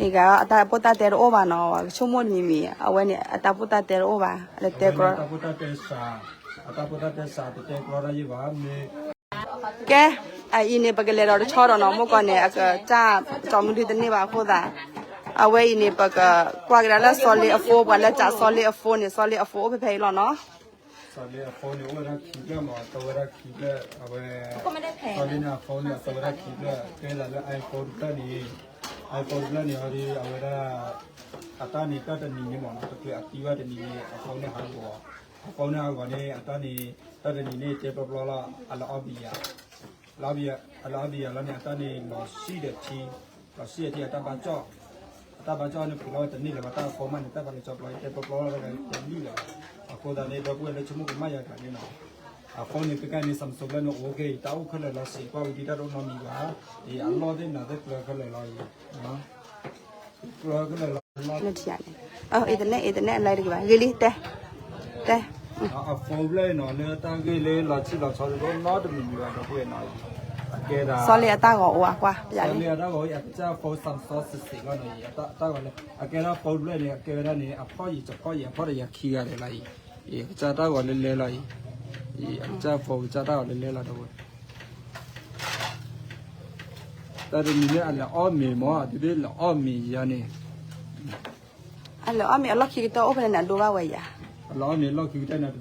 အံၤဂၤအတၢ်ပိၢ်တၢ်တဲတအိၣ်ဘၣ်နီၤ, ကဆိကမိၣ်တမံၤမံၤ, အဝဲန့ၣ် အတၢ်ပိၢ်တၢ်တဲတအိၣ်ဘၣ်, အတတဲကြီ, အတၢ်ပိၢ်တၢ်တဲစး, အတၢ်ပိၢ်တၢ်တဲစး တတဲကြီတၢ်ယံၣ်ဘၣ်, မ့ၢ် ကဲ, အအံၤန့ၣ် ပကလဲၤဒီးတဆီဒီးနီၤ, မိၢ်ကီၢ်န့ၣ် အကစၢ်ကၠီမုၢ်ဒုတန့ၢ်ဘၣ်အဃိသတး, အဝဲအံၤန့ၣ် ပကကွၢ်ကဒါလၢစီၤလ့အဖိ, ပှၤလၢကးစီၤလ့အဖိန့ၣ်, စီၤလ့အဖိအိၣ်ဖဲဖဲအံၤလီၤနီၤ. စီၤလ့အဖိန့ၣ် အိၣ်ဝဲဒၣ်ခံဖျၢၣ်မး, အသဝဲဒၣ်ခံဖျၢၣ်, အဝဲ, စီၤလ့န့ၣ်အဖိန့ၣ် အသဝဲဒၣ်ခံဖျၢၣ်, ကဲသးလၢ iPhone တဖျၢၣ်န့ၣ်, iPhone တဖျၢၣ်န့ၣ်အီၤဒီး အဝဲဒၣ် အတၢ်န့ၣ် တၢ်တနံၤန့ၣ်မးနီၤ, တချုးအသံဘၣ်တနံၤန့ၣ် အဖိန့ၣ်ဟးဂီၤ, အဖိန့ၣ်ဟးဂီၤန့ၣ် အတၢ်န့ၣ် တၢ်တနံၤန့ၣ် တဲပျီပျီလီၤ, အလီၤအီၣ်ဘံယၤ, လီၤဘံယၤ, အလီၤအီၣ်ဘံယၤလီၤန့ၣ် အတၢ်န့ၣ်လီၤဆံၣ်ဒီးထံ, လီၤဆံၣ်ဒီးထံ အတၢ်ဘၣ်ကၠီၣ်, အတၢ်ဘၣ်ကၠီၣ်န့ၣ် ပှ့ၤလီၤဝဲတန့ၢ်လၢၤဘၣ်, တၢ်အဖိမးန့ၣ် တၢ်ဘၣ်ကၠီၣ်ပျီ တဲပျီပျီလီၤ တဂၤတလံၣ်လၢၤဘၣ်, အဃိသတးန့ၣ် ဒီပုၢ်ဝဲၢ်လၢဆိကမိၣ်ကမၣ်ယၤတဂၤန့ၣ်နီၤ, အဖိန့ၣ် ခဲကနံၣ်န့ၣ် Samsung ဖျၢၣ်န့ၣ် အိၣ်က့ၤ တၢ်အိၣ်ခဲလၢာ်လီၤ, စံးကွၢ်ဝံၤဒ်တၢ်တအိၣ်နီတမံၤဘၣ်, အံၤအလီၢ်သ့ၣ်နၤသ့ၣ်ကျၢၤခဲလၢာ်လီၤအံၤ, ကျၢၤခဲလၢာ်လီၤ, လၢထံၣ်န့ၣ်, internet internet အလဲတဂ့ၤဘၣ်, ဂ့ၤလံ တဲ, တဲ, အဖိဖျၢၣ်အံၤနီၤ လၢတၢ်ဂ့ၢ်လၢလီၤဆံၣ်လီၤဆီတအိၣ်နီတမံၤမံၤဘၣ် ဒီပုၢ်ဝဲၢ်နီၤ, အကဲဒၣ် စီၤလ့အတၢ်ဂီၤအိၣ်အကွၢ်, စီၤလ့အတၢ်ဂီၤအံၤ အကစၢ်ဖိ Samsung စံးစ့ၢ်လီၤနီၤအံၤ, အတၢ်ဂီၤလၢ အကဲဒၣ်ဖိဖျၢၣ်န့ၣ် အကဲဝဲဒၣ်န့ၣ် အဖီၣ်ယံၤ တဖီၣ်ယံၤအဖီၣ်တယၤခံဂၤဒဲးလီၤအံၤ, အံၤအကစၢ်တၢ်ဂီၤလၢလဲလီၤအံၤ, အံၤအကစၢ်ဖိကစၢ်တၢ်ဂီၤလၢလဲလီၤ ဒီပုၢ်ဝဲၢ် တၢ်တမံၤန့ၣ် အလဲၤအီၣ်မ့ၤမး အဒုးသ့ၣ်လဲၤအီၣ်မ့ၤယၤန့ၣ်, အလဲၤအီၣ်မ့ၤအလီၢ်ခံကတၢၢ်အိၣ်ဖဲလဲၣ်န့ၣ် အဒိဘၣ်ဝဲယၤ, အလီၢ်မ့ၤလီၢ်ခံကတၢၢ်န့ၣ် တဒိဘၣ်ဘၣ်, ဝဲဒ့ဖိ, နဟဲက့ၤလံ, နဒိဘၣ်ယၤ နလဲၤလၢန့ၣ်,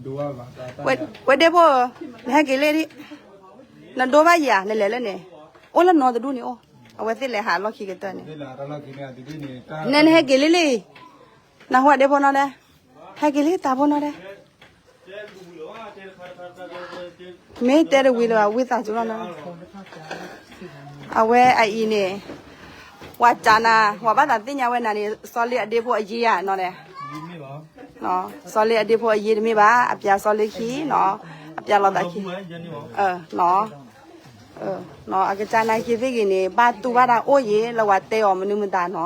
အိၣ်လၢနီတဒူၣ်န့ၣ်အိၣ်, အဝဲသ့ၣ်လဲၤဟးအလီၢ်ခံကတၢၢ်န့ၣ်, နနဟဲက့ၤလံလံ, နဟူဒ့ဖိနီၢ်ဒဲး, ဟဲက့ၤလံတၢ်ဖိနီၢ်ဒဲး မ့ၢ်တဲတဝံၤလၢၤဘၣ် ဝံသးစူၤလီၤနီၤ, အဝဲအအံၤန့ၣ်, ပှၤစးနၤ ပှၤဘၣ်သးသ့ၣ်ညါဝဲနၤန့ၣ် စီၤလ့အဒ့ဖိအယ့ဧါနီၤဒဲး, စီၤလ့အဒ့ဖိအယ့တမ့ၢ်ဘၣ် အပျးစီၤလ့ခံနီၤ, အပျးလိာ်သးခံ, နီၤ, နီၤ အကစၢ်နာ်က့သ့ၣ်ဂ့ၤန့ၣ် ဘၣ်တူၢ်ဘၣ်တၢ်အိၣ်ယ့ၤလၢပှၤတဲအီၤမနုၤမတၤနီၤ,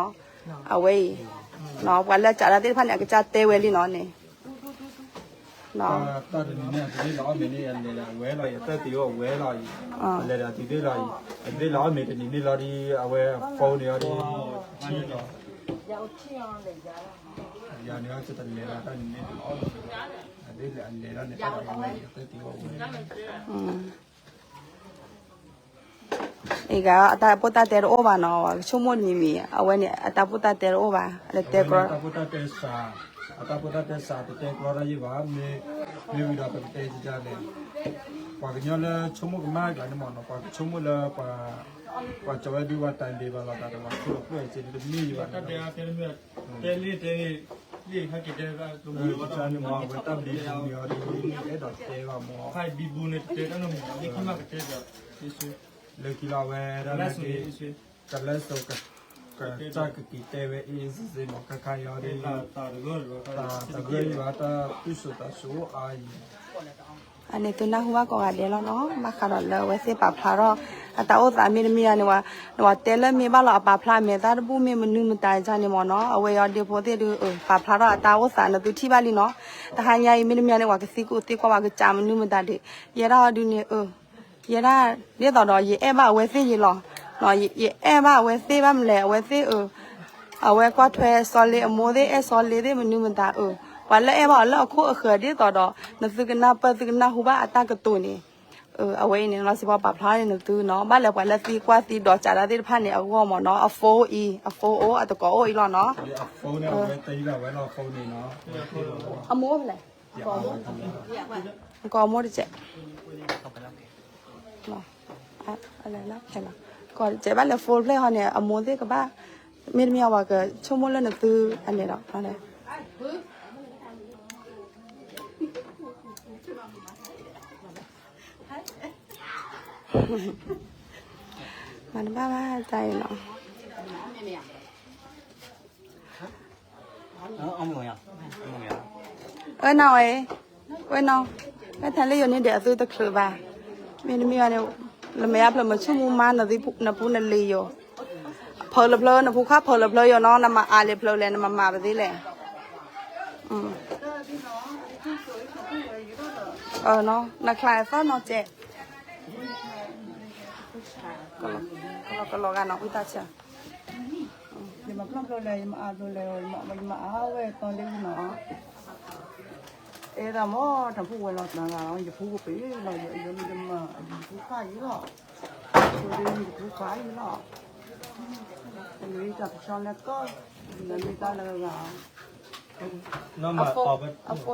အဝဲအံၤ, ပှၤလၢစးတၢ်သ့ၣ်တဖၣ်န့ၣ် အကစၢ်တဲဝဲလံနီၤန့ၣ် တၢ်တနံၤန့ၣ် အတသ့လီၤအီၣ်မ့ၤန့ၣ် အလဲၤဒီးအဝဲလီၤအံၤ အတၢ်သ့အိၣ်အဝဲလီၤအံၤ, အလဲၤဒီးအတသ့လီၤအံၤ, အတသ့လီၤအီၣ်မ့ၤတနံၤန့ၣ်လီၤဒီး အဝဲအဖိန့ၣ်အီၤဒီး, ယၤန့ၣ်အီၤတလဲၤလီၤတၢ်နံၤန့ၣ်လီၤ, အလဲၤလီၤန့ၣ် တၢ်တသ့အိၣ်အဝဲ အံၤဂၤအတၢ်ပိၢ်တၢ်တဲတအိၣ်ဘၣ်နီၤ, ကဆိကမိၣ်တမံၤမံၤ, အဝဲန့ၣ် အတၢ်ပိၢ်တၢ်တဲတအိၣ်ဘၣ်, အတတဲကြီ, အတၢ်ပိၢ်တၢ်တဲစး, အတၢ်ပိၢ်တၢ်တဲစး တတဲကြီတၢ်ယံၣ်ဘၣ်, မ့ၢ်ဝံၤဒီးပကတဲကကလဲၣ်, ပှၤကညီလၢဆိကမိၣ်ကမၣ်ကျါန့ၣ်မ့ၢ်နီၤ, ပှၤကဆိကမိၣ်လၢ ပှၤကၠီၤဝဲဒုးပှၤတၢ်ဒ့ဘၣ်လီၤ တၢ်တဝၤခိၣ်လီၤ ကျိၣ်စ့တမ့ၢ်ယံၣ်ဘၣ်, တဲလံတဲလံ, လံဟဲက့ၤတဲ, တၢ်န့ၣ်မ့ၢ် အဝဲတၢ်ဘံဘူန့ၣ်အီၤဒီး အဲၣ်ဒိးတဲဘၣ်မ့ၢ်, ဘံဘူန့ၣ်တဲတၢ်န့ၣ်မ့ၢ် လၢခံလီၤဝဲဒၣ်န့ၣ်, ကလၢစိၤကစၢ်ကက့ၤတဲဝဲ အ့ၣ်စ့ၣ်စ့ၢ်မ့ၢ် ခါခါအံၤအီၤဒီး, တၢ်တဂၢၢ်ယွၤ တၢ်သူၣ်စိၤသးစိၤအါအံၤ အန့ၣ်သုနၢ်ဟူဘၣ်ကိးဂၤဒဲးလီၤနီၤ, ဘၣ်ဃးဒီးလၢအဝဲသ့ၣ်ပာ်ဖျါထီၣ် အတၢ်အိၣ်သးမ့တမ့ၢ်အန့ၣ်ဝဲ, နဝဲတဲလၢမ့ၢ်ဘၣ်လီၤအပာ်ဖျါအမဲာ်သၣ်တဘူၣ်မ့ၢ်မနုၤမတၤန့ၣ်မ့ၢ်နီၤ, အဝဲအံၤဒ့ဖိသ့ၣ်ဒုး ပာ်ဖျါထီၣ်အတၢ်အိၣ်သးန့ၣ်သုထံၣ်ဘၣ်လံနီၤ, တဟါညါအံၤမ့တမ့ၢ်န့ၣ် ပှၤကသံကွၢ်သံကွၢ်ပှၤကစးမနုၤမတၤဒံး, ယဲဒၣ်အီၤဒုးန့ၣ် အၢ ယဲဒၣ် ဒ်သိးဒီး ယအဲၣ်ဘၣ်အဝဲသ့ၣ်ယံၤလီၤ, ယအဲၣ်ဘၣ်အဝဲသ့ၣ်ဘၣ်မလဲၣ် အဝဲသ့ၣ်အၢ, အဝဲကွၢ်ထွဲစီၤလ့အမိၢ်သ့ၣ် အဲၣ်စီၤလ့သ့ၣ်မနုၤမတၤအၢ, ပှၤလၢအဲၣ်ဘၣ်အီၤလၢအခိၣ်အဃၢၤဒ်သိးဒီး နသုကနၢ်ပၢၢ်သုကနၢ်ဟူဘၣ်အတၢ်ကတိၤန့ၣ်, အဝဲအံၤန့ၣ် လီၤစံးပီပာ်ဖျါန့ၣ်နသုနီၤ, ဘၣ်လၢပှၤလၢသံကွၢ်သံဒိးစးတၢ်သ့ၣ်တဖၣ်န့ၣ် အဂီၢ်မ့ၢ်နီၤ, အဖိအံၤ အဖိအိၣ် အတကိးအိၣ်အံၤလီၤနီၤ, အမိၢ်ဖဲလဲၣ်, အကိးမိၢ်တစဲး, ကိးတစဲးဘၣ်လၢ phone ဖျဲၣ်ဟီန့ၣ် အမိၢ်သ့ၣ်ကဘၣ်, မ့တမ့ၢ်အဝဲကဆိကမိၣ်လၢနသုအန့ၣ်ဒီး မၤတဘၣ်ဘၣ်တၢ်အံၤနီၤ, အနီၤဝဲ, ဝဲနီၤ, ဝဲထဲလၢယိၤန့ၣ်ဒီးအသုတချုးဘၣ်, မ့တမ့ၢ်န့ၣ်, နမ့ၢ်အဖျၢၣ်မုာ်ဆူၣ်မူမါ နပူၤနလံၤယိၤ, ဖၢလၢဖျၢ နဖိခွါဖၢလၢဖျၢယိၤနီၤ, နမၤအါလၢဖျၢလဲၣ် နမၤမၤပသ့လဲၣ်, နချါသီၣ်နီၤစဲး, ကလီၤကလီၤဂာ်နီၤ ဝံသးစူၤ ယမၤဖျီၣ်ဖျိလဲၣ်, ယမၤအါဖျိလဲၣ်, ယမၤအါဝဲသီလ့ၣ်နီၤ. အဲၣ်ဒၣ်မ့ၢ်တၢ်ဖှူဝဲလီၤတၢ်ဂၤလီၤ, ယဖှူကပ့ၤလီၤ, ယမ့ၢ်တမၤယဖှူဖးယံၤလီၤ, ယဖှူဖးယံၤလီၤ. ယတၢ်ကဆှီလၢကီၢ်, ယမ့ၢ်တၢ်လၢဂၤ, အဖိ,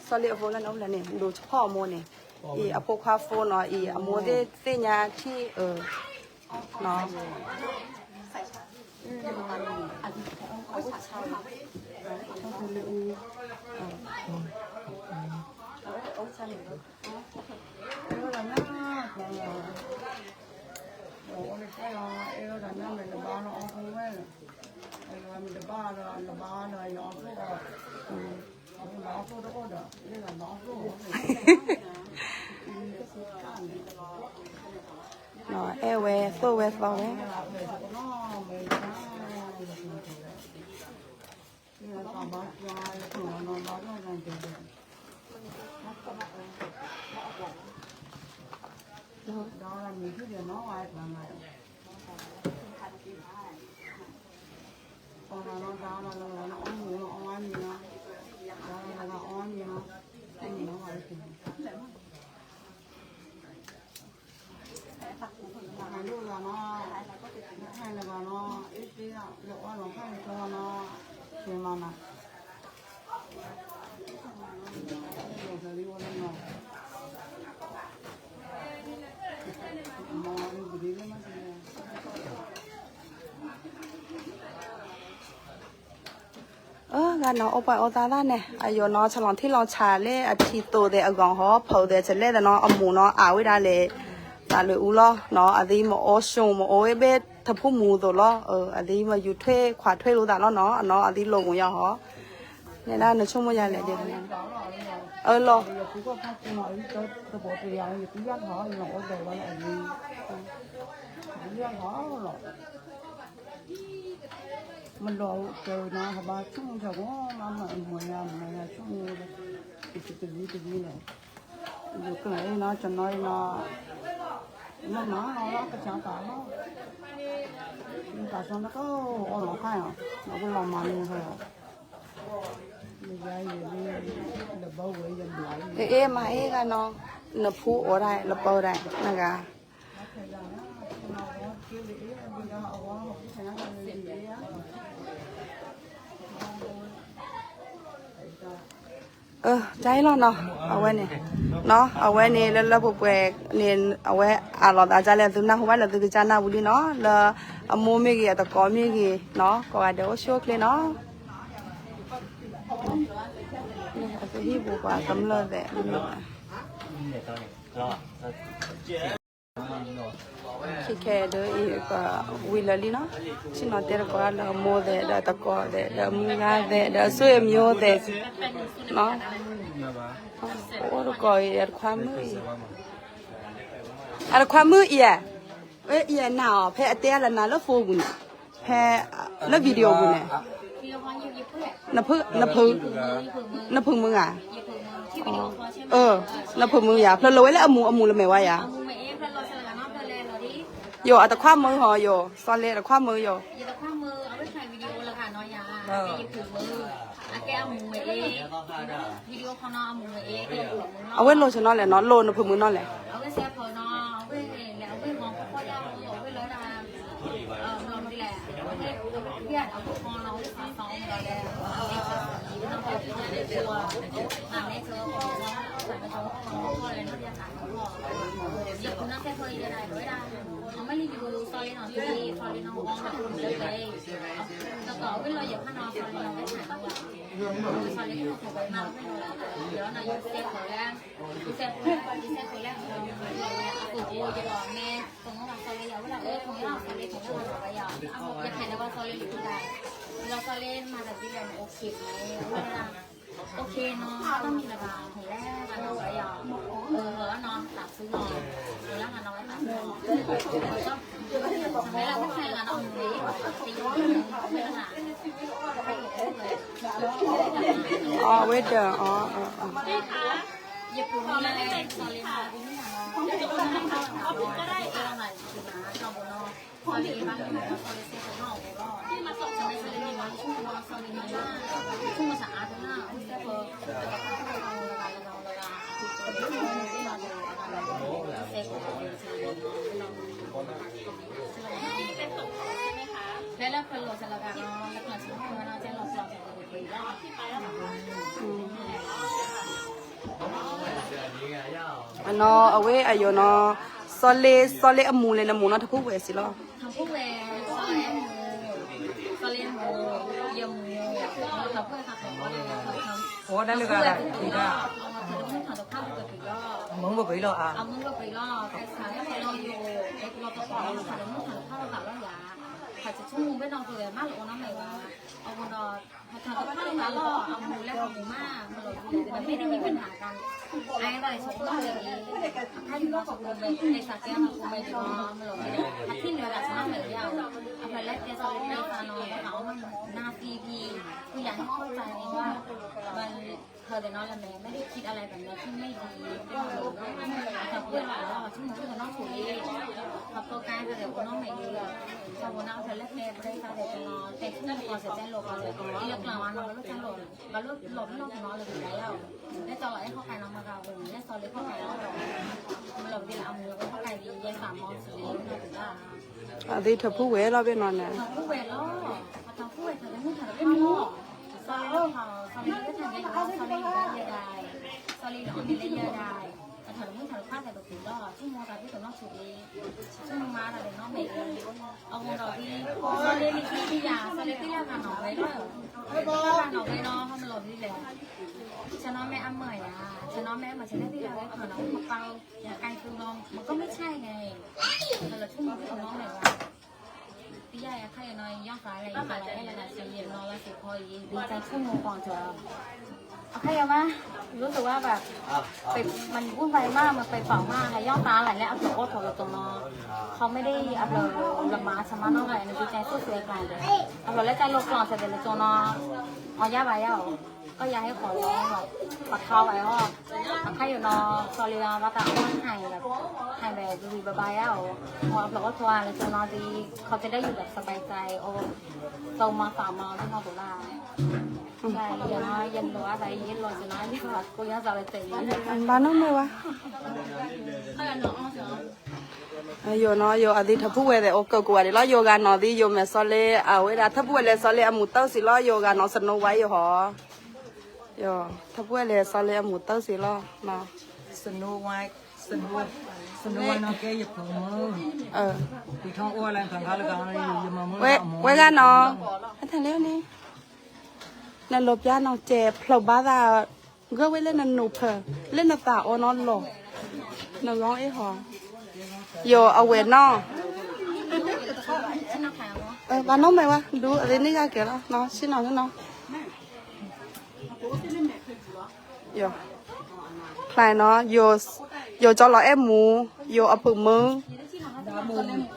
စီလ့ၣ်အဖိလၢနအိၣ်လၢန့ၣ် ဒိးဆဖီၣ်အမိၢ်န့ၣ်, အံၤအဖိခွါဖိနီၤ, အံၤအမိၢ်သ့ၣ်သ့ၣ်ညါထံၣ်, နီၤ. အဲၣ်ဝဲသိၣ်ဝဲသီဝဲ. အဂၤနီၤ အိၣ်ပှၤအိၣ်သးသၣ်န့ၣ် အယိာ်နီၤ ဆလီၤထံလီၤဆးလၢအထံသိးသဲးအဂီၢ်ဟီ ဖီးသဲးဆလဲသးနီၤ အမူးနီၤ အါဝဲဒၣ်လဲၣ် သးလွဲၢ်အူလီၤနီၤ အသံမ့ၢ်အိၣ်ဆိးမ့ၢ်အိၣ်ဝဲဘၣ်ထဖူမူသိးလီၤ အသံမ့ၢ်ယူၤထွဲခွးထွဲလိာ်သးလီၤနီၤ အနီၤအသံလိာ်မူးယၤဟီ နဲဒၣ်နဆိကမိၣ်ယၤလဲၣ်ဒ် အၢလီၤ မလီၤကၢၤနီၤ ဟဘါဆိကမိၣ်ထီၣ်ကီး မမၢ်မၢ်ယၤ မၢ်ယၤဆိကမိၣ်ဝဲ တဂ့ၤတဂ့ၤန့ၣ် ယကလဲၤအံၤနီၤ ကနီၤအံၤနီၤ မ့ၢ်နီၤလီၤ ကစၢ်တၢ်လီၤ တၢ်ဆီတကီၢ် အီၣ်လီၤခါအီၤ ဒီးကလီၤမၤန့ၣ်ဟဲ အ့မၤအ့ဂၤနီၤ နဖူအိၣ်ဒၣ် လပၢ်ဒၣ် နဂၤ တၢ်အံၤလီၤနီၤ အဝဲန့ၣ် နီၤ အဝဲန့ၣ် လၢလၢပှဲၤပှဲၤန့ၣ် အဝဲအးလီၤသးဒ်လဲၣ် သုနၢ်ဟူဘၣ်လၢသုကစၢ်နၢ်ဝံၤလံနီၤ လၢအမိၢ်မ့ၢ်ဂ့ၤ အတကိးမ့ၢ်ဂ့ၤနီၤ ကိးဂၤဒဲးအိၣ်ဆူၣ်အိၣ်ချ့နီၤ အသုဟံၣ်ပူၤပှၤကမျၢၢ်သဲး ခဲခဲဒီးအံၤ ဝံၤလၢာ်လံနီၤ ဆ့ၣ်နီၤတဲတကိးလၢအမိၢ်သဲး ဒီးတကိးသဲး ဒီးမုၢ်ဂၤသဲး ဒီးအဆွေမျိုးသဲး နီၤ အိၣ်တကိးအံၤ အတခွါမုၣ်အံၤ အတခွါမုၣ်အံၤ အံၤနၤအီၤ ဖဲအတဲအါလၢနၤလၢ phone ပူၤန့ၣ် ဖဲလၢ video ပူၤန့ၣ် နဖု နဖု နဖုမုၢ်ဧါ နဖုမုၢ်ယၤ ဖျၢၣ်လီၤဝဲလၢအမူး အမူးလၢမဲာ်ဝဲယၤ ယိၤ အတခွါမုၢ်ဟီ ယိၤ စီၤလ့အတခွါမုၢ်ယိၤ အဝဲလိၤဆနီၤလဲၣ်နီၤ လိၤနဖုမုၢ်နီၤလဲၣ် အဝဲဒၣ်အီၤ အနီၢ် အဝဲအယိာ်နီၢ် စီၤလ့ စီၤလ့အမူလဲၣ် နမူနီၢ်ထးဖူဝဲစံးလီၤ. အီၣ်ဒၣ်လၢဂၤဒၣ် မုၢ်ပှဲၤလီၤအါ အဝဲဒီး ဟးထီၣ်တဖၣ်လၢသးလီၤ အမူလၢအမူမး မလီၤဒ်လဲၣ် မ့ၢ်တမ့ၢ်ပနၢ်ကါ အအဲၣ်ဒိးဆိကမိၣ်လၢ အခါယူၤမၤဆိကမိၣ်လၢ အဲၣ်စးကဲမၤဆိကမိၣ်လၢ မလီၤဒ်လဲၣ် အထံၣ်လၢၤဒၣ်ဆိကမိၣ်လၢ အဖျၢၣ်လၢတဲစီၤလ့သးနီၤ တၢ်အီၣ်မး နၢ်သံဖံ ဖုယၤဟဲခီၣ်တၢ်န့ၣ်ဝဲ ဘၣ် ဟၢဒီးနီၤလၢမဲာ် မ့ၢ်တခံးအါလဲၣ် ပမ့ၢ်ထံၣ်မ့ၢ်ဒ် အတၢ်ပှဲၤလီၤ အဆိကမိၣ်ဆိကနီၣ်ဆိလံ အဖိကါသးဒီးအိၣ်နီၢ်မဲာ်အံၤ အဝဲနီၤ အဖျၢၣ်လၢတဲပရၢသးဒီးနီၤ တဲဆိကမိၣ်ကီၢ်စဲၣ်တဲလိာ်ကီၢ်စဲၣ် အံၤလၢကျၢၤဝဲနီၤ ဘၣ်လၢတၢ်လိာ် ဘၣ်လၢလီၤမုၢ်လီၤကနီၤလၢကဒါယၤ လၢစီၤလီၤအဲၣ်ခီၣ်ခါနီၤ မၤကၤအပူၤ လၢစီၤလ့ခီၣ်ခါနီၤ မလီၤဒ်လဲၣ် အမူလၢခီၣ်ခါဒ် ယဲသးမီၢ်စံးလံ နီၤကဒါ အသ့ထၢဖူဝဲလီၤဘ့ၣ်နီၤန့ၣ် ထၢဖူဝဲလီၤ အထၢဖူဝဲထၢဖူထၢဖူလီၤ စီၤလ့ စီၤလ့လၢထၢဖူဝဲ စီၤလ့လၢယဲဒၣ် စီၤလ့လၢအီၣ်မ့ၤလၢယဲဒၣ် အထၢဖူထၢဖူသးဒီးပူၤလီၤ ဆိကမိၣ်သးဒ်သိးနီၢ်ဆိအံၤ ဆိကမိၣ်မၤတၢ်ဒီးနီၢ်မဲာ်အံၤ အဂီၢ်ဒီးဒ် စီၤလ့လံၤသံယၤ စီၤလ့သ့ၣ်လၢဂၤနီၤဝဲလီၤ သ့ၣ်လၢဂၤနီၤဝဲလီၤ မလီၤဒ်လဲၣ် ဆနီၣ်မ့ၢ်အမၢၢ်ယၤ ဆနီၣ်မ့ၢ်အမၢၢ် ဆန့ၣ်သ့ၣ်လၢဂၤခီနီၤ ပပာ် ကိုင်သူလီၤ မကမ့ၢ်ဆၣ်အံၤန့ၣ် တလီၤဆိကမိၣ်ဒ်သိးနီၢ်မဲာ်ဘၣ် သံယၤအခါအံၤနီၤ ယီၣ်သးလၢယသးလီၤအဲၣ်လၢသးဆံးယနီၤလၢသ့ၣ်ဖီအံၤ ဒ်တၢ်ဆိကမိၣ်ကွၢ်စၢၤ အခါအံၤမး รู้สึกว่าแบบ มันวุ่นวายมาก มันไปเป๋ามาก ဟဲယီၣ်သးလၢအဖျၢၣ်အိၣ်ထီၣ်လီၤတီၤနီၤ เขาไม่ได้ အဖျၢၣ်လၢမၤအါဆၢမးနီၢ်ဂၤန့ၣ် ဒ်တၢ်ဆိၣ်စွဲကျါဒီး အဖျၢၣ်လၢတၢ်လိာ်ကျီၢ်စဲးဒီးလီၤတီၤနီၤ အီၣ်ယါဘၣ်ယါအီၤ ကီၢ်ယါဟဲဃီၤလီၤ ပထီဘၣ်အီၤ အခါအံၤနီၤ စီၤလ့ဘၣ်တၢ်အီၣ် ဟဲဘၣ် ဟဲဘၣ် ဘၣ်ဘၣ်ယါအီၤ အဖျၢၣ်အိၣ်ထီၣ်လီၤတီၤနီၤ ဒ် เขาจะได้อยู่แบบสบายใจ โอ้ โตมาสามวันที่นอกตัวได้ ဘၣ်နီၢ်မ့ၢ်ဝဲ ယိာ်နီၤ ယိာ်အသ့ထီၣ်ဖူဝဲသ့ၣ် အိၣ်ကိးကွၢ်ဒံးလီၤ ယိာ်ဂၤနီၤသံ ယိာ်မဲာ်စီၤလ့ အဝဲဒၣ်ထၢဖူဝဲလဲၤစီၤလ့အမူးတၢ်စံးလီၤ ယိာ်ဂၤနီၤ Snow White ယိာ်ဟီ ထၢဖူဝဲလဲၤစီၤလ့အမူးတၢ်စံးလီၤ Snow White Snow White နီၤကဲယဖိမုၣ် ဝဲဂၤနီၤ ဟဲထီၣ်လၢန့ၣ် နလိာ်ပျါနီၤ တဲဖျိးဘၣ်သး ဂၢၢ်ဝဲလၢနနိးဖၢ လၢနသးအီနီၤလီၤ နဂီၢ်အ့ၣ်ဟီ ယိာ်အဝဲနီၤ ဘၣ်နီၢ်မ့ၢ်ဝဲ ဒုးအသ့န့ၢ်ဂၤကဲလီၤ ဆ့ၣ်နီၤနီၤ ဖျါနီၤ ယိာ်ကၠီလီၤ အဲၣ်မူး ယိာ်အဖိမုၣ်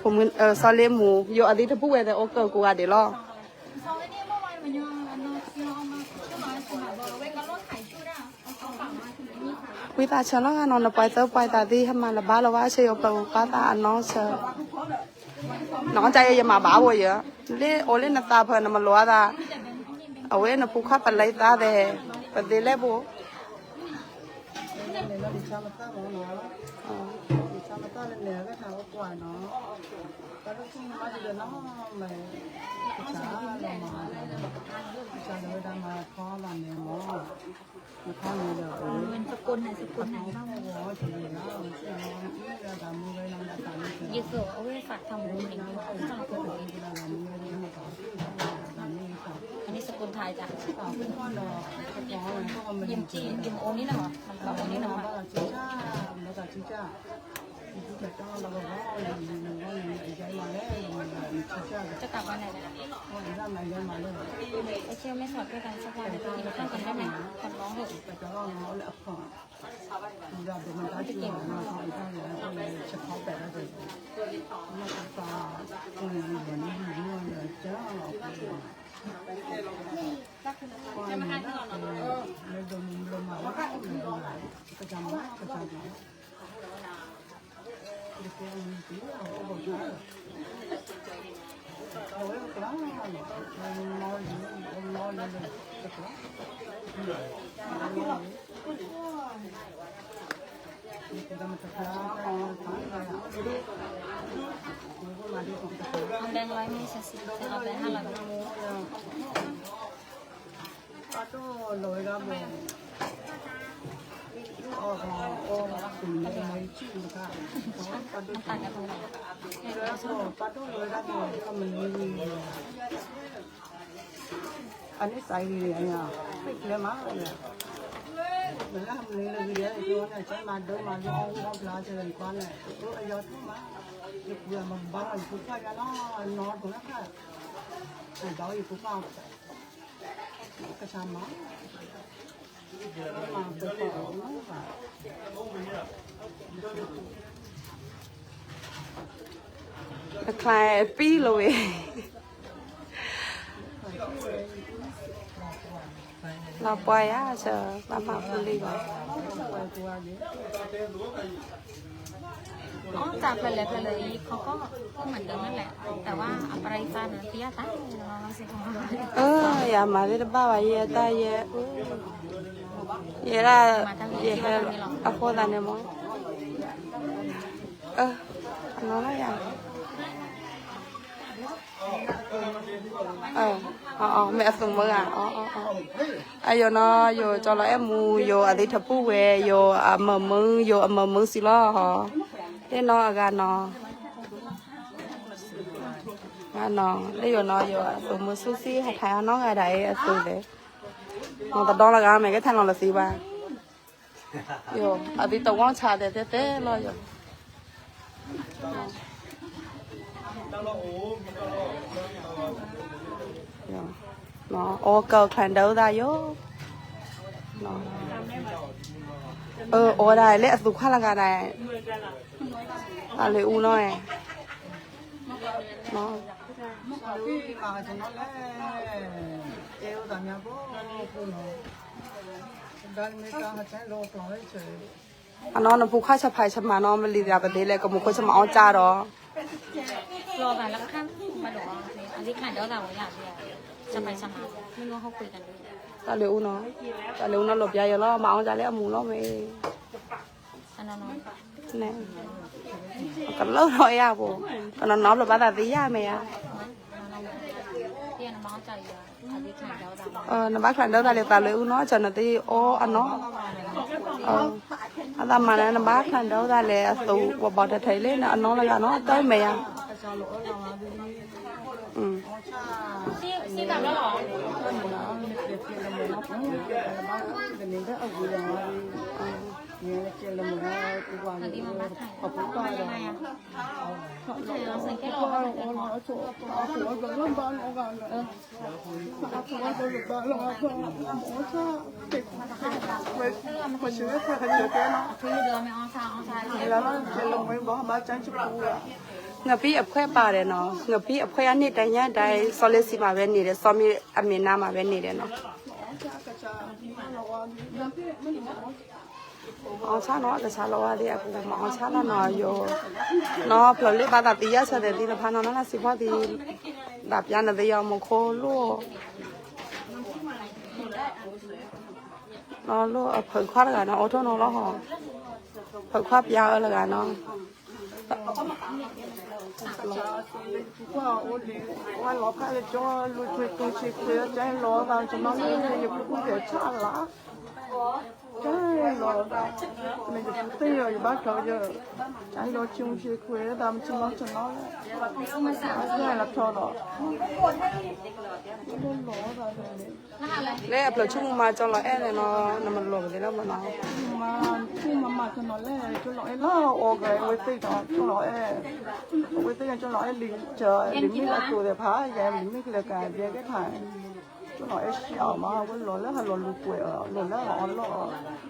ဖိမုၣ် စီၤလ့မူး ယိာ်အသ့ထၢဖူဝဲသ့ၣ် အိၣ်ကိးကွၢ်ဒံးလီၤ ဝံသးဆၢလီၤဂၤနီၤ နပှဲၤသၢပှဲၤသးသ့ ဟဲမၤလၢၤဘၣ်လီၤဘၣ်ဆၢ ယိာ်ပျၢၤပၢ်သးအနီၢ်ဆၢ နီၢ်ကၠါယဲ ယမၤဘၣ်ဘိယဲ လၢအိၣ်လၢနသးဖၢ နမလိာ်အသး အဝဲနဖိခွါပလံသးသ့ၣ် ပသ့လဲၣ်ဘိ สกลไหนสกลไหนบ้าง เยซูเอาไว้ฝากทำบุญอย่างเดียว อันนี้สกลไทยจ้ะ ยิมจีน ยิมโอนี่นะหรอ มันก็โอนี่นะหรอ จะกลับวันไหนเนี่ย โอเค ไม่ถอดด้วยกันสักวันนะ ไปกินข้าวกันได้ไหม ขอร้องเถอะ จะมาหาที่หลอดเนาะ เออ ไม่โดนลมอ่ะ ก็จำไว้ ก็จำไว้ အဘဲလီမ့ၢ်ဆဆံ အဘဲဟါလီၤ ပာ်ဒိၣ်လီၤဝဲဒၣ်ဘိ အီၣ်အီၣ်အီၣ် ပာ်ဒိၣ်လီၤဝဲဒၣ်ဘိ ပာ်ဒိၣ်လီၤဝဲဒၣ်ဘိ အမနုၤ အန့ၣ်စးအံၤ အညါ သ့ၣ်ကျဲမး မ့ၢ်လၢမနုၤလၢဂ့ၤဒဲး ကျိန့ၣ် ကဲမၤဒိမၤဒိအီၣ်ဝံၣ်အီၣ်ဘျါ ကဲလၢနကွၢ်န့ၣ် အယီၤထီၣ်မး ယပူၤအမၤဘၣ်လီၤ ယပူၤဖၣ်ယါလီၤ နီၢ်ထီၣ်လၢခါ အဒီးယပူၤဖၣ် ကဆါမး အချါပံလီၤဝဲ လီၤပှၤယါ ဆၢ ဘၣ်မၤပူၤလံဘၣ် အီၣ်တၢ်ဖဲလဲၣ်ဖဲလဲၣ်အံၤ ခီခီ အိၣ်မၤဒၢးမးလဲၣ် တၢ်ဝါအပရံသးန့ၣ် သံယါသး အၢ ယမၤသ့ၣ်တဘၣ်ဘၣ် ယဲတၢ်ယဲ ယဲဒၣ် ယဟဲအဃိသးန့ၣ်မး အၢ အနီၢ်လၢယၤ မ့ၢ်အသုးမုၢ်ဧါ အယိာ်နီၤ ယိာ်ကၠီလီၤအဲၣ်မူ ယိာ်အသ့ထီၣ်ပူၤဝဲ ယိာ်အမုာ်မုာ် ယိာ်အမုာ်မုာ်စံးလီၤဟီ လၢနီၤအဂၤနီၤ ဂၤနီၤ လၢယိာ်နီၤ ယိာ်အသုးမုၢ်ဆူၣ်ဆံၣ် ဟးထါအနီၢ်ဂၤဒၣ်အံၤအသုးလဲၣ် မ့ၢ်တဒီလီၤဂၤမ့ၢ်ကဲထါနီၤလီၤသံဘၣ် ယိာ် အသံတဝီဆါတဲတဲတဲလီၤယိာ် အီကၢၢ်ချၣ်ဒၢသးယိာ် အၢ အီဒၣ်လၢအသူၣ်ခွါလၢဂၤဒၣ် တၢ်လၢအူနီၤ အနီၢ်နဖိခွါဆၣ်ဖးဆၣ်မၤနီၤ မ့ၢ်လံၤသးပဒ့လဲၣ် ကမိၢ်ခိၣ်ဆၣ်မၤအီၣ်ကၢ်ဒီး တၢ်လၢအူနီၤ တၢ်လၢအူနီၤ လီၤပျါယိာ်လီၤ မၤအီၣ်ကၢ်လၢအမူလီၤမ့ၢ် ကလၢထီၣ်ယါပူၤ ကနီၤနီၤဘျီဘၣ်သးသ့ယါမ့ၢ်ဧါ နဘၣ်ချၣ်ဒၢသးလၢသးလၢအူနီၤ ကၢ်နသ့အီၣ်အနီၤ အသးမၤန့ၣ် နဘၣ်ချၣ်ဒၢသးလၢအသူ ပှၤဘီတထံးလၢနအနီၢ်လီၤဂၤနီၤ တၢ်မဲာ်ယါ ငပံအဖှဲပာ်ဒီးနီၤ ငပံအဖှဲအန့ၣ်တညါဒၣ် စီၤလ့စံမၤဝဲန့ၣ်ဒီး စီၤမ့ၢ်အမ့ၢ်နါမၤဝဲန့ၣ်ဒီးနီၤ မၤအီၣ်ဆၣ်နီၤ ကဆါလီၤဝဲသ့ၣ်အပူၤ မၤအီၣ်ဆၣ်လီၤနီၤ ယိာ် နီၤဖျိးလၢဘၣ်သးသံယါဆၢသဲးသံတဖၣ်နီၤ နီၤလၢစံဖီသံ ဒၣ်ပျါနသ့ယီၤမူခိၣ်လိၣ် နီၤလိၣ်အဖုးခွါတဂၤနီၤ အိၣ်ထိၣ်နီၤလီၤဟီ ဖုးခွါပျါအၢလၢဂၤနီၤ ဝဲလီၤဖးလၢကၠီလူၤထွဲတူၢ်ဆံခွဲ တၢ်လီၤသးကနီၤလၢယပူၤကွံာ်ဆၣ်လၢ တၢ်လီၤသး မ့ၢ်ယပူၤသ့ၣ်ယီၤ ယဘၣ်ချီယ တၢ်လီၤဆံဆံခွဲ သးမဆံးမီၤဆနီၤလၢ အကဲလီၤထီၣ်ဒီး လၢအဖျိးဆူၣ်မူမၤကၠီလီၤအဲၣ်န့ၣ်နီၤ နမၤလိာ်ကသ့လီၤမနီၤ ဆူၣ်မူမၤဆူၣ်မၤမၤကၠီလီၤအဲၣ်လီၤ အီၣ်ကဝဲသ့ၣ်ဒီး ကၠီလီၤအဲၣ် အဝဲသ့ၣ်ကၠီလီၤအဲၣ်လံ လံမ့ၢ်အတိၤသ့ၣ်ဖး ယဲလံမ့ၢ်ကလဲၤကၤယဲကဲထါ ကၠီလီၤအဲၣ်ဆံးအီၤမး အဝဲလီၤလၢဟးလီၤလူၤကွဲးအီၤ လီၤလၢဟးအီၣ်လီၢ်အီၤ နီ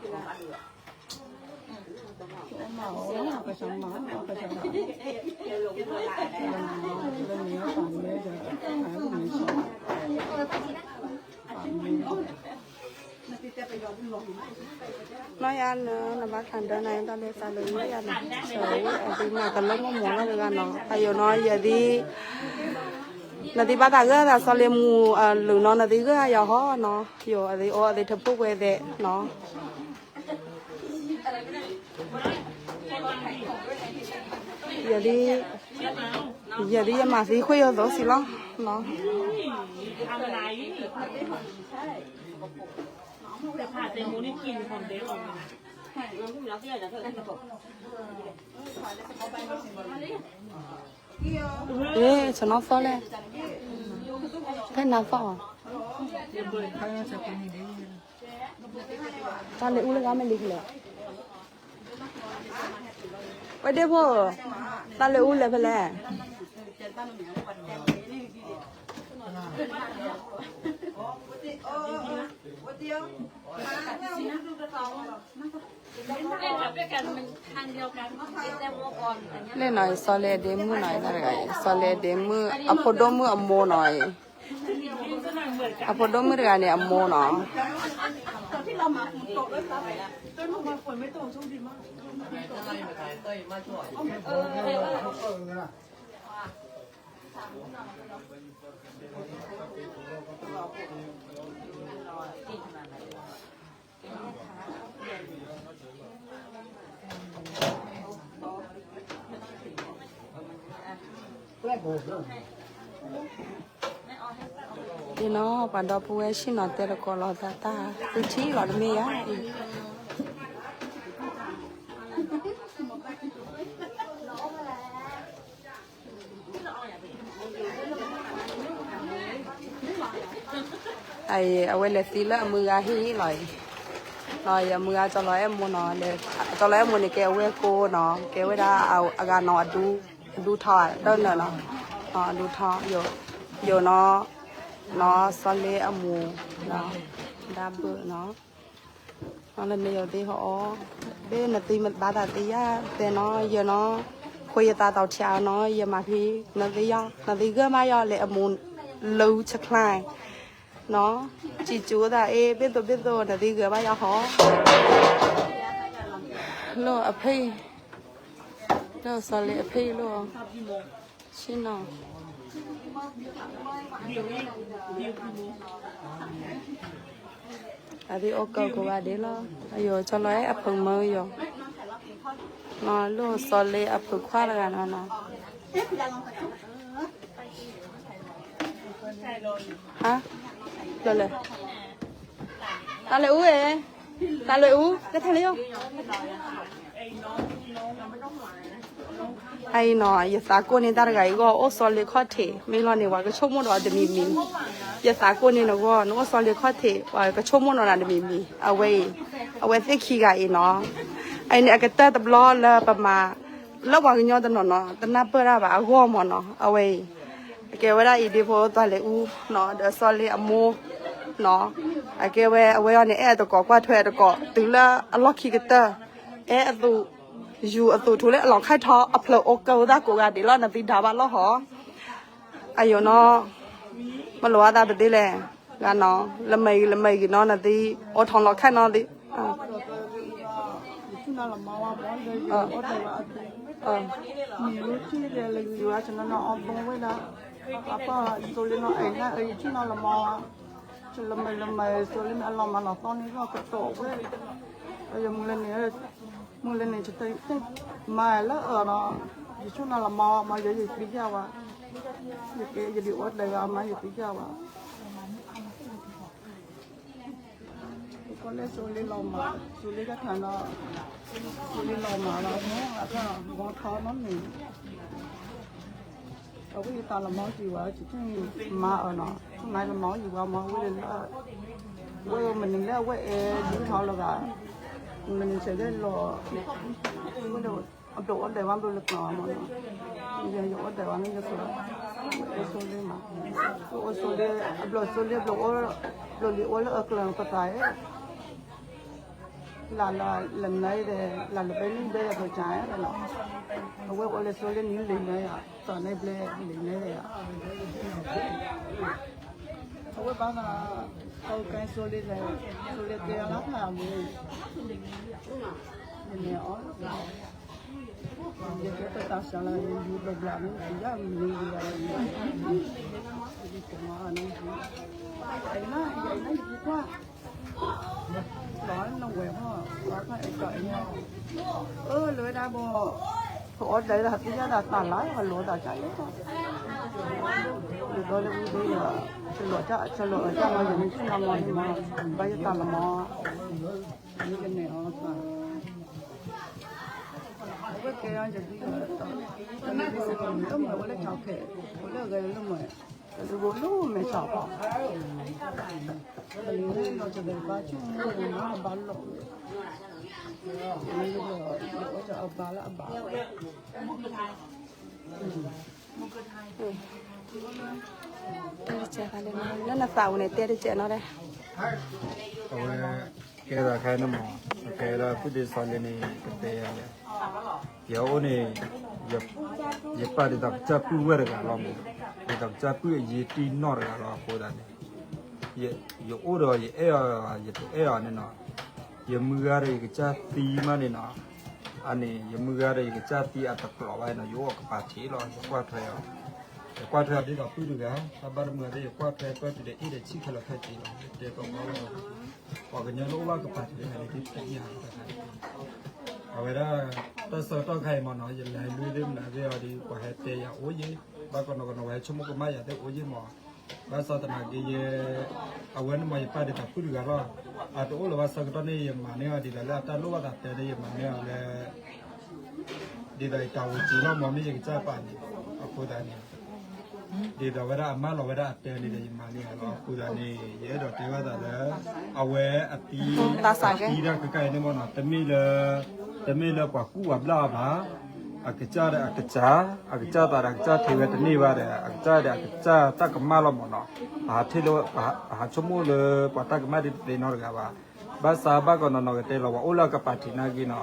ၤယါ လၢနဘၣ်ချၢဒၢနၤတၢ်လၢသးလၢယၤန့ၣ် အဝဲအဒုးမၤကလၢမီၢ်မီၢ်လီၤတဂၤနီၤ အယိာ်နီၤ ယသံ နသံဘၣ်သးဂၢၢ်သးစီၤလ့ၤမူၤအလုာ်နီၤ နသံဂၢၢ်ယၤဟီနီၤ ယိာ်အသံအိၣ်အသံထၢဖှိၣ်ပှဲၤသဲးနီၤ ယသံ ယသံယမၤသံခွံယိာ်သိးစံးလီၤနီၤ ဟ့ၣ် ဆနီသီလဲၣ်, ဖဲနၤသီၣ်အီၤ, တၢ်လၢအူလၢဂၤမ့ၢ်လံဖဲလဲၣ်, ဝဲဒ့ၣ်ဖိ, တၢ်လၢအူလဲၤဖဲလဲၣ်. လၢနီၤ စီၤလ့အဒ့မုၣ်နီၤ တၢ်တဂၤအံၤ စီၤလ့အဒ့မုၣ် အဖိဒိၣ်မုၣ်အမိၢ်နီၤအံၤ, အဖိဒိၣ်မုၣ်တဂၤန့ၣ်အမိၢ်နီၤ. အံၤနီၤ ပှၤဒီပုၢ်ဝဲၢ်ဆ့ၣ်နီၤတဲတကိးလီၤသးတၢ် သုထံၣ်လီၤတမ့ၢ်ဧါအံၤ. အဝဲလဲၤသံလၢအမုၢ်ဂၤဟံၣ်လီၤအံၤ, ယမုၢ်ဂၤကၠီလီၤအဲၣ်မိၢ်နီၤ, ကၠီလီၤအဲၣ်မိၢ်န့ၣ် ကဲအဝဲၢ်ကိနီၤ, ကဲဝဲဒၣ်အဂၤနီၤ, အဒူထီၣ်တၢ်နၢၤနီၤ, အဒူထီၣ်, ယိာ်နီၤ, နီၤစီၤလ့အမိၢ်, ဒၣ်ဘၢၣ်နီၤ. လၢန့ၣ်ယိာ်သ့ၣ်ဟီအီၤ, ဘၣ်နသံဘၣ်သးသ့ယါတဲနီၤ, ယနီၤ, ခွဲးယသးသီထံအါနီၤ, ယမၤဖံ, နသံယါ, နသံဂၢၢ်ဘၣ်ယါ လၢအမိၢ်လၢဆချါနီၤ, စံးကၠူသးအ့ၣ် ဘ့ၣ်သိးဘ့ၣ်သိး နသံဂၢၢ်ဘၣ်ယါဟီ, လၢအဖဲ, လၢစီၤလ့အဖဲလီၤ, ဆ့ၣ်နီၤ အသ့ၣ်အိၣ်ကၢကိးဂၤဒဲးလီၤ, အယိာ်ကၠီလီၤအဲၣ်အဖုမၢယိာ်, လၢစီၤလ့အဖုခွါတဂၤနီၤနီၤ, ဟါ, လၢလဲၣ်, တၢ်လၢအူ, တၢ်လၢအူ, ကထါလၢယိာ် အံၤနီၤ ယသးကိၢ်န့ၢ်တၢ်တဂၤအံၤဂီၢ် အိၣ်စီၤလ့ခီၣ်ထံး မ့ၢ်လီၤန့ၣ် ပှၤကဆိကမိၣ်ဒီးတမံၤမံၤ, ယသးကိၢ်န့ၢ်နဂီၢ် နအိၣ်စီၤလ့ခီၣ်ထံး ပှၤကဆိကမိၣ်နီၤနၤတမံၤမံၤ အဝဲအံၤ, အဝဲသ့ၣ်ခံဂၤအံၤနီၤ, အအံၤန့ၣ် အကတၢၢ်တဘျီလၢပမၤ လၢပှၤကညီတနီၤနီၤ တနၢ်ပၢၢ်တၢ်ဘၣ်အဂီၢ်မၢ်နီၤ အဝဲအံၤ, အကဲဝဲဒၣ်အံၤဒ့ဖိသးလၢအူနီၤ ဒီးစီၤလ့အမိၢ်နီၤ, အကဲဝဲအဝဲအံၤန့ၣ် အဲၣ်တကိးကွၢ်ထွဲတကိး တုၤလၢအလီၢ်ခံကတၢၢ် အဲၣ်အသူး, ယူၤအသူးထူလၢအလီၤခါထီၣ်အဖျၢၣ်အိၣ်ကၢဝဲဒၣ်ကိးဂၤဒဲးလီၤ နသံဒါဘၣ်လီၤဟီ, အယိာ်နီၤ, မ့ၢ်လိာ်အသးတသ့လဲၣ်, ဂၤနီၤ, လၢမၤဂ့ၤလၢမၤဂ့ၤနီၤ နသံအိၣ်ထီၣ်လီၤခါနီၤသ့, ယဆူၣ်နီၤလီၤမီဝါမီ ယအိၣ်ဒီးဝဲအသ့, မ့ၢ်လၢထံၣ်လဲၣ်လၢယွၤဆနနီၤအီဘိဝဲဒၣ်, အပၢ်စိၤလ့နီၤ အဲၣ်နၤအၢ ယဆူၣ်နီၤလီၤမီဝါ, လၢမၤလၢမၤစိၤလ့န့ၣ် အလီၤမၤလီၤသီန့ၣ်လီၤကတီၢ်ဝဲ, ယမုၢ်လၢန့ၣ်, မုၢ်လၢန့ၣ် မၤလၢအၢၣ်နီၤ, ယဆူၣ်နီၤလီၤမီဝါမီ ယယသံယါဝဲ, ယကဲယဒုးအိၣ်ဒီးဝဲမီ ယသံယါဝဲ ကီၢ်လၢစိၤလ့လီၤမၤ, စိၤလ့ကထါနီၤ, စိၤလ့လီၤမၤလီၤ, မီထီနီတမံၤ, အဝဲယသးလီၤမီယံၤဝဲ, မၤအၢၣ်နီၤ, မၤလီၤမီယံၤဝဲမီဝဲလၢ, ဝဲမနုၤလၢအဝဲအဲၣ်ဒုးထီလၢၤဘၣ်, မနုၤဆဲးလၢလီၤ, ဝဲလၢ အဘျီၣ်အိၣ်ဒဲးဝဲဘျီလၢကျီၤမီၤနီၤ, ယအိၣ်ဒဲးဝဲန့ၣ်ယကျီၤ, အိၣ်စိၤလ့မး, အိၣ်စိၤလ့, အဘျီၣ်စိၤလ့ဘျီၣ်အိၣ်, ဘျီၣ်လံအိၣ်လၢအကျီၤပသးဧၢ, လၢလၢနၤဒီး လၢလၢဘဲန့ၣ်ဘဲယၤပကၠၤဧၢနီၤ, အဝဲအိၣ်လၢစိၤလ့န့ၣ်လံၤနၤယၤ, သးန့ၣ်ဘျဲလံၤနၤယၤ အဝဲ ဘၣ်သး ဟိကဲ စိလ့ စိလ့တဲလၢ်ဖးမူ ယန့ၣ်အီၤ ယကဲပတၢ်စှၤလၢယယူၤဘျီဘျီန့ၣ် ယၤမနုၤယၤလီၤ ယကမၤအီၤန့ၣ် ယနၢ်ယကွၢ် လီၤနဝဲၢ်ဟီၣ် လီၤဖးအဲၣ်ကီၢ်အဲၣ်နီၤ အၢ လၢဝဲဒၣ်ဘီ ပအီၣ်တၢ်လၢဟးသ့ၣ်ညါတၢ်သးလါ ဟးလိာ်သးကၢ်လၢ လၢဒီလၢဝံၤဒီး ဆလီၤကၢ် ဆလီၤအီၤကၢ်မီ ယမ့ၢ်ဆ့ၣ်နီၤမီန့ၣ်မီ ဘၣ်ယတၢ်လီၤမီ မ့ၢ်ကန့ၣ်အီၤသး အဝဲကဲအီၤယဒ် တမ့ၢ်စ့ၢ်ကီး မ့ၢ်အိၣ်မ့ၢ်ဝဲလၢကၠီခဲ အိၣ်လၢအဂဲၤလၢမ့ၢ် တၢ်တဘိလၢမဲာ်ဆှးပှၤ ပလံၤလီၤတဂဲၤဘါဆူၣ်မူန့ၣ်နီၤ ဘါလီၢ်ဝဲ လၢလၢလၢအဘါလၢအဘါ တဲတစဲးသးလၢ လၢနသးပူၤန့ၣ် တဲတစဲးနီၤဒဲး အဝဲ ကဲသးခဲန့ၣ်မး ကဲဒီးသုးဒ့စီလ့န့ၣ် ကတဲယၤလဲၣ် ယအိၣ်န့ၣ် ယပာ်ဒ်သိးကစၢ်ပုၢ်ဝဲၢ်တဂၤလီၤမး ဒ်သိးကစၢ်ပုၢ်အယ့တံၢ်နီၢ်တဂၤလီၤ အဃိသတးန့ၣ် ယအိၣ်ဒီးယအဲၣ်အီၤ ယတအဲၣ်အီၤန့ၣ်နီၤ ယမုၢ်ဂၤဒီးယကစၢ်သံမးန့ၣ်နီၤ အန့ၣ် ယမုၢ်ဂၤဒီးယကစၢ်သံအတကျိၤဘၣ်နီၤ ယအိၣ်အကပၤထံးလီၤ ယကွၢ်ထွဲအီၤ ယကွၢ်ထွဲအီၤဒ်သိးပုၢ်တဂၤ တၢ်ဘၣ်တမုာ်သ့ၣ် ယကွၢ်ထွဲကွၢ်တုၤဒီးအ့ၣ်ဒီးဆံၣ်ခဲလၢာ်ခဲဆ့လီၤ ယတဲပှၤဘၣ်လီၤ ပှၤကညီလၢအိၣ်ဘၣ်ကပၤထံးလၢဟဲလၢသ့ၣ်တသ့ၣ်ညါ အဝဲဒၣ် တၢ်ဆၢကတီၢ်ခါအံၤမ့ၢ်နီၤ ယလဲၤလွံၢ်သ့ၣ်မနုၤသ့ၣ်အီၤဒီး ပှၤဟဲတဲယၤအိၣ်ယ့ၣ် ဘၣ်ကနီၤကနီၤ ပှၤဟဲဆိကမိၣ်ကမၣ်ယၤသ့ၣ်အိၣ်ယ့ၣ်မး ဘၣ်ဆၣ်သနာ်က့ယဲ အဝဲန့ၣ်မး ယပာ်ဒ်သိးပုၢ်တဂၤလီၤ အတအိၣ်လၢၤဘၣ်ဆၢကတီၢ်န့ၣ် ယမၤန့ၢ်အီၤဒ်သိးလၢအတၢ်လိၣ်ဘၣ်သးတဲန့ၣ် ယမၤန့ၢ်အီၤလၢ ဒ်သိးယတၢ်အိၣ်စ့လီၤမး မ့ၢ်ယကစၢ်ပာ်န့ၣ် အဃိသတးန့ၣ် ဒ်သိးဝဲဒၣ်အမါလီၤဝဲဒၣ်အတဲန့ၣ်ဒီးယမၤန့ၢ်အီၤလီၤ အဃိသတးန့ၣ် ယအဲၣ်ဒိးတဲဘၣ်သးလၢ အဝဲအသံ အသံတၢ်ခဲခါအံၤန့ၣ်မ့ၢ်နီၤ တမ့ၢ်လၢ တမ့ၢ်လၢပှၤကူၣ်ပှၤဘျၣ်အီၤဘၣ် အကစၢ်ဒီးအကစၢ် အကစၢ်သးဒီးအကစၢ်ထံးဝဲတန့ၢ်ဘၣ်ဒီး အကစၢ်ဒီးအကစၢ်တၢ်ကမၣ်လီၤမးနီၤ အဟးထံၣ်လၢ အဟးဆိကမိၣ်လၢပှၤတၢ်ကမၣ်ဒ်တသ့နီတဂၤဘၣ် ဘၣ်ဆၣ်ဘၣ်ကနီၤနီၤကတဲလီၤ ပှၤအိၣ်လၢအကပၤထံးနာ်က့နီၤ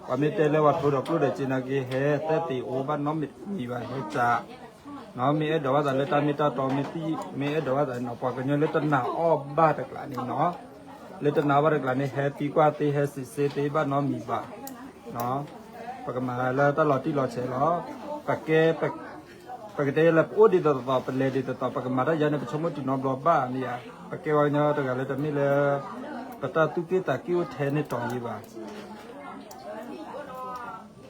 ပှၤမ့ၢ်တဲလၢပှၤထိဒီးကျိၣ်ဒီးစ့နာ်က့ ဟဲသဲသ့အိၣ်ဘၣ်နီတမံၤဘၣ် ဟဲစး မ့ၢ်အဲၣ်ဒိးဘၣ်သးလၢတၢ်မ့ၢ်တၢ်တီမ့ၢ်သံ မ့ၢ်အဲၣ်ဒိးဘၣ်သးနီၤ ပှၤကညီလၢတနာ်အီၣ်ဘၣ်တကျးန့ၣ်နီၤ လၢတနာ်အီၣ်ဘၣ်တကျးန့ၣ် ဟဲသံကွၢ်သ့ ဟဲစံးစ့သ့ဘၣ်နီတမံၤဘၣ် ပကမၤလၢတၢ်လီၤတံၢ်လီၤဆဲးလီၤ ပကဲ ပကတဲလၢပအိၣ်ဒ်သိးသိး ပလဲၤဒ်သိးသိး ပကမၤတၢ်ယါန့ၣ် ပဆိကမိၣ်တုၤနီတဘျီဘၣ်မ့ၢ်ဧါ ပကဲပှၤကညီတဂၤလၢတမ့ၢ်လၢ ပတၢ်သူၣ်က့ၣ်သးက့ၣ်အိၣ်ထဲန့ၣ်တီၤယံၤဘၣ်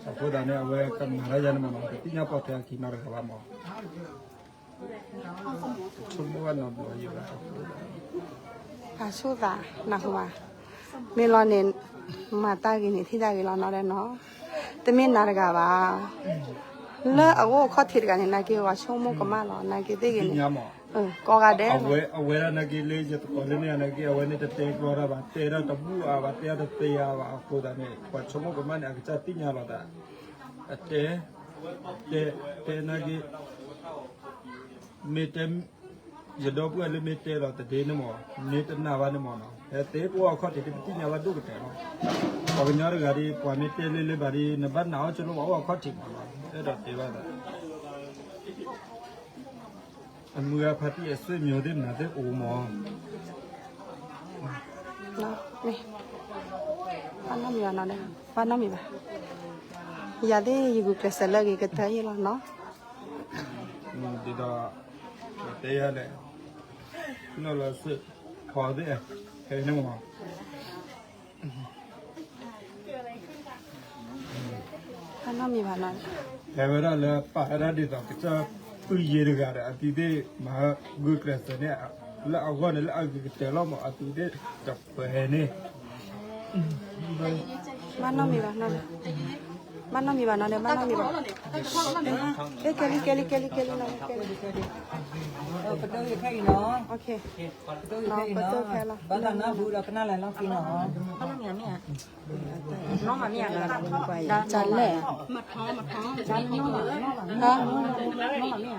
အဃိသတးန့ၣ် အဝဲကမၤတၢ်ယါန့ၣ်မ့ၢ်နီၤ တသ့ၣ်ညါပိာ်ထွဲအခံနီတဂၤဘၣ်မး ဆိကမိၣ်ဘၣ်နီတဘျီယံၤဘၣ် အဆိၣ်သးနၢ်ဟူဘၣ် မ့ၢ်လီၤန့ၣ် မၤတၢ်ဂ့ၤန့ၣ် ထံၣ်တၢ်ဂ့ၤလီၤနီၤဒဲးနီၤ တမ့ၢ်နၤတဂၤဘၣ် လၢအအိၣ်အခီၣ်ထံးတဂၤန့ၣ် နာ်က့ပှၤဆိကမိၣ်ကမၣ်လီၤ နာ်က့သ့ၣ်ဂ့ၤန့ၣ် ကိးဂၤဒဲး အဝဲဒၣ်နာ်က့လၢယသကိးလၢန့ၣ်နာ်က့ အဝဲန့ၣ်တတဲကျီတၢ်ဘၣ် တဲဒၣ်တဘူၣ်အါဘၣ် တဲဒၣ်တသ့အါဘၣ် အဃိသတးန့ၣ် ပှၤဆိကမိၣ်ကမၣ်န့ၣ် အကစၢ်သ့ၣ်ညါလီၤသး အတဲ တဲ တဲနာ်က့ မ့ၢ်တဲ ယဒီပုၢ်ဝဲၢ်လၢမ့ၢ်တဲလီၤတဒ့န့ၣ်မး မ့ၢ်တနာ်ဘၣ်န့ၣ်မးနီၤ ဟဲသ့ပအိၣ်အခီၣ်ထံးဒ်ပသ့ၣ်ညါဘၣ်ဒိၣ်ကတၢၢ်လီၤ ပှၤကညီတဂၤဒ် ပှၤမ့ၢ်တဲလၢလၢဘၣ်ဒ် နဘၣ်နာ်အီၤဆိလၢပှၤအိၣ်အခီၣ်ထံးမးနီၤ အဲၣ်ဒိးတဲဘၣ်သး အမုၢ်ဂၤဖါတံၢ်အဆွေမျိုးသ့ၣ်မနုၤသ့ၣ်အိၣ်မး ဘၣ်နီတမံၤဘၣ်နီၤ ဘၣ်နီတမံၤဘၣ် ယၤသ့ၣ်ယဂုာ်ကျဲးစၢးလၢအဂ့ၤကတၢၢ်အံၤလီၤနီၤ ဒ်သိး တဲယၤလဲၣ် နီၢ်လီၤစ့ၢ် ဖီသ့ၣ် ဟဲန့ၣ်မး ဘၣ်နီတမံၤဘၣ်နီၤ ဟဲဝဲဒၣ်လၢပာ်ဝဲဒၣ်ဒ်သိးကစၢ်ပုၢ်ယ့ၢ်တဂၤဒီး အသုသ့ၣ်မၤဂုာ်ကျဲးစၢးန့ၣ် လၢအဂီၢ်န့ၣ်လၢအဂ့ၤကတၢၢ်လီၤမး အသုသ့ၣ်တပှဲၤန့ၣ် ဘၣ်နီတမံၤဘၣ်နီၤ ဘၣ်နီတမံၤဘၣ်နီၤ ဘၣ်နီတမံၤဘၣ် ကဲလံ ကဲလံ ကဲလံ ကဲလံနီၤ ပဒိၣ်ယခဲအံၤနီၤ ပဒိၣ်ယခဲအံၤနီၤ ဘၣ်သးနၢ်ဟူဒီးကနၣ်လဲၤလီၤက့ၤနီၤ တၢ်လဲၣ် ဝံကသူၣ် ဝံကသူၣ် ကဲလံနီၤ ဒီပုၢ်ဝဲၢ်သ့ၣ်နီၤ ကကန့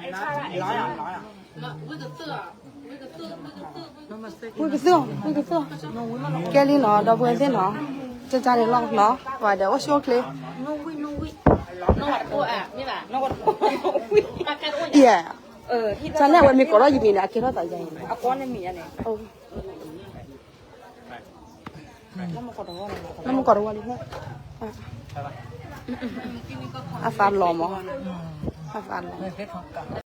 ၣ်လီၤနီၤ ပှၤဒီးအိၣ်ဆူၣ်အိၣ်ချ့ ယဲၢ် တၢ်န့ၣ်အဝဲမ့ၢ်ကိးထီၣ်ယမံၤန့ၣ် အကဲထီၣ်သးယါအံၤန့ၣ်, နမ့ၢ်ကိးတဝီလံ, အသးလီၤမး, အသးလီၤ.